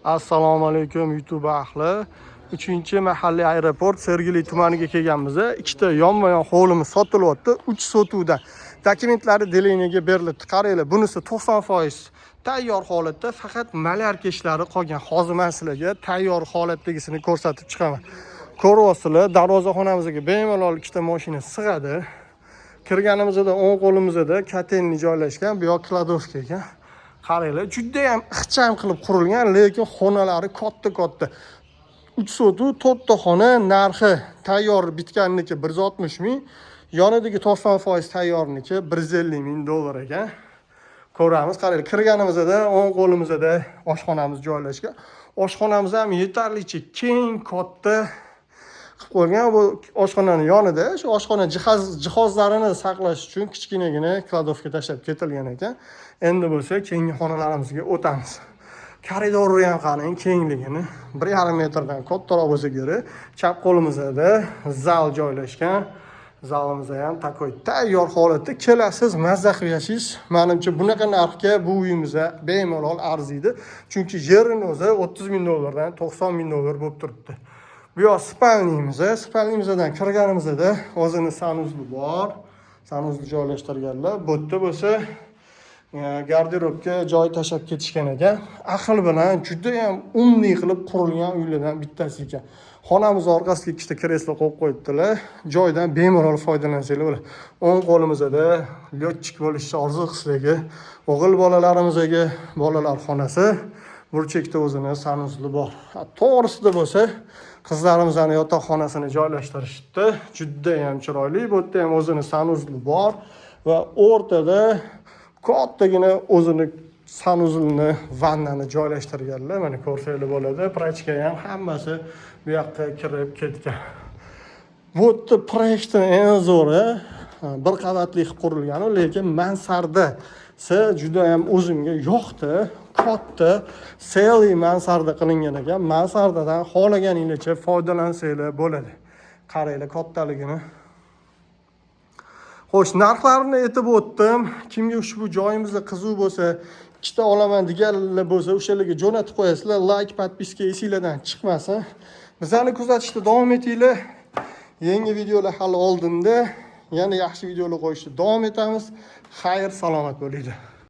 Assalomu alaykum, YouTube ahli. 3 mahalliy aeroport, Sergeli tumaniga kelganmiz. Ikkita yonma-yon hovlimiz sotilyapti, 3 sotuvda. Dokumentlari деление ga berilibdi. Qaranglar, bunisi 90% tayyor holatda, faqat малярка ishlari qolgan. Hozir men sizlarga tayyor holatdagisini ko'rsatib chiqaman. Ko'ryapsizlar, darvozaxonamizga bemalol ikkita mashina sig'adi. Kirganimizda o'ng qo'limizda котельный joylashgan, bu yoq кладовка ekan. Qaranglar, juda ham ixcham qilib qurilgan, lekin xonalari katta-katta. 3 sotuv, 4 ta xona, narxi tayyor bitganniki 160 ming, yonidagi 90% tayyorniki 150 ming dollar ekan. Ko'ramiz, qaranglar, kirganimizda o'ng qo'limizda oshxonamiz joylashgan. Oshxonamiz ham yetarlicha keng, katta qilib qo'ygan. Bu oshxonani yonida shu oshxona jihozlarini saqlash uchun kichkinagina кладовка tashlab ketilgan ekan. Endi bo'lsa keyingi xonalarimizga o'tamiz. Koridorni ham qarang kengligini, 1,5 metrdan kattaroq bo'lsa kerak. Chap qo'limizda zal joylashgan. Zalimizda ham такой tayyor holatda, kelasiz, mazza qilib yashaysiz. Manimcha, bunaqa narxga bu uyimiz bemalol arziydi, chunki yerini o'zi 30 ming dollardan 90 ming dollar bo'lib turibdi. Bu yoq спальный miz. Спальный mizdan kirganimizda o'zini санузел i bor, санузел joylashtirganlar. Bu yerda bo'lsa garderobga joy tashlab ketishgan ekan. Aql bilan judayam умный qilib qurilgan uylardan bittasi ekan. Xonamiz orqasiga ikkita kreslo qo'yib qo'yibdilar, joydan bemalol foydalansanglar bo'ladi. O'ng qo'limizda лётчик bo'lishni orzu qilsak, o'g'il bolalarimizga bolalar xonasi, burchakda o'zini санузел i bor. To'g'risida bo'lsa qizlarimizni yotoqxonasini joylashtirishibdi, judayam chiroyli. Bu yerda ham o'zini санузел i bor va o'rtada kattagina o'zini санузел ni, vannani joylashtirganlar. Mana, ko'rsanglar bo'ladi, прачка ham, hammasi bu yoqqa kirib ketgan. Bu yerda proyektni eng zo'ri, bir qavatli qilib qurilgani, lekin mansardasi juda ham o'zimga yoqdi. Katta целый mansarda qilingan ekan. Mansardadan xohlaganinglarcha foydalansanglar bo'ladi. Qaranglar kattaligini. Xo'sh, narxlarini aytib o'tdim. Kimga ushbu joyimizda qiziq bo'lsa, ikkita olaman deganlar bo'lsa, o'shalarga jo'natib qo'yasizlar. Лайк, подписка esinglardan chiqmasin. Bizani kuzatishda davom etinglar. Yangi videolar hali oldinda. Yana yaxshi videolar qo'yishda davom etamiz. Xayr, salomat bo'linglar.